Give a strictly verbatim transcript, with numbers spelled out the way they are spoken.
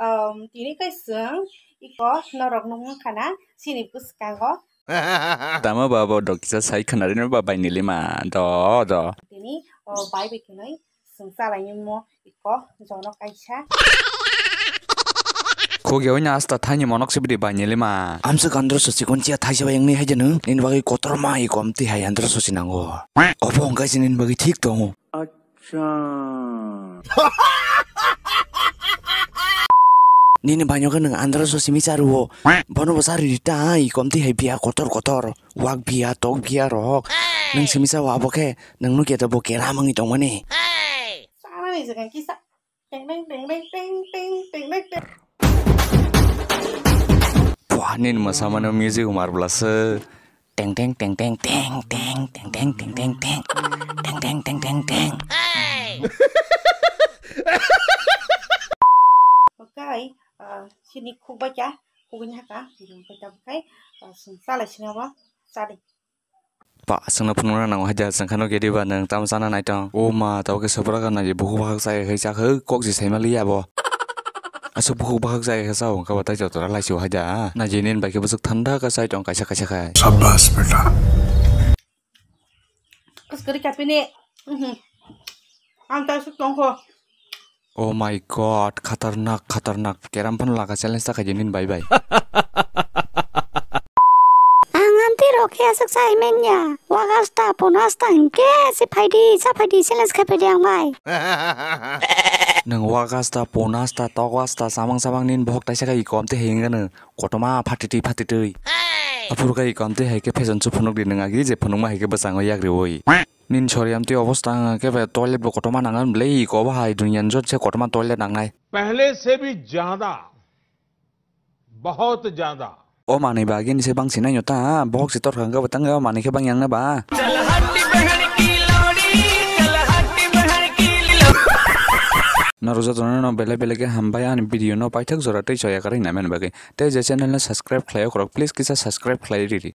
Um, tini kai chwng iko norok nukmung khana sini bwskango. Tamo ba bo dok kisa sai khna rino ba bai nilima do do. Tini o bai bai kwnwi chwng chalai nimo iko jono kaisa. Khogya oina asta thaini monok sibidi bai nilima. Amsa gandro so sikon chia thaisa bai wngni haijanu. Nini bagwi kotorma iko amtwi hai andro so sinango. Obo wngkha sini nini bagwi thik tongo. Acha. Nini banyo khe nwng andro so simi charuo. Bono bo chari rita ha, i komti hai biya kotor kotor. Wak biya, tok biya rok. Nwng simi chao abo khe, nwng nukya da bo kera mangwi tongmani. Sana ni jaga kisa. Teng teng teng teng teng teng teng teng teng. Puah, nini mwsamano music umar blasa. Teng teng teng teng teng teng teng teng teng teng teng teng teng teng teng teng. Okai, ah, sini khukbai kha, khukni haka, sini khukbai tabuk khai, ah, sini salai sini abo, sadi. Pa, sengna phunukna nango haja, sengkhano gedi ba nang tam sana naitong. O ma, tabo khe sobra ka naji bukhuk bahak sai khai chak hw, kok si saima liya bo. Aswk bukhuk bahak jaya khe chao wngkha bo tei joto rw laisio hai da. Naji nini bai khe bwswk thanda khe chai tong kaisa kaisa khe. Sabbas beta. Kwrwi kapini. Mhm. Ang ta suk tong kho. Oh my God, khatarnak, khatarnak. Keram phano laka challenge ta khaidi nini bai bai. Ang amtwi rok khe aswk sai manya. Wak asta, pon asta hinkhe se phaidi, sa phaidi, challenge khai phaidi ang bai. Nwng wak asta, pon asta, tok asta, samang samang nini bohok taisa khai kom tei hinga nw kotorma phatitwi phatitwi. Aphuru khai kom tei hai khe fashion show phunuk di nwng agi je phunukma hai khe bwskango yak riwi. Nini sori amtwi obosta wngkha khe bai toilet bo kotorma nangan bwlai iko bahai duniya ni jotse kotorma toilet nangnai. पहले से भी ज्यादा बहुत ज्यादा. O manwi ba agini se bangsi naino ta, bohok se torkha wngkha bo tang o manwi khe bang yang na ba. Norok jotono no belai belai khe hambai ani video no paithak jora tei choya kwrwi naimani bagwi. Tei je channel no subscribe khlai okrok, please kisa subscribe khlai riri.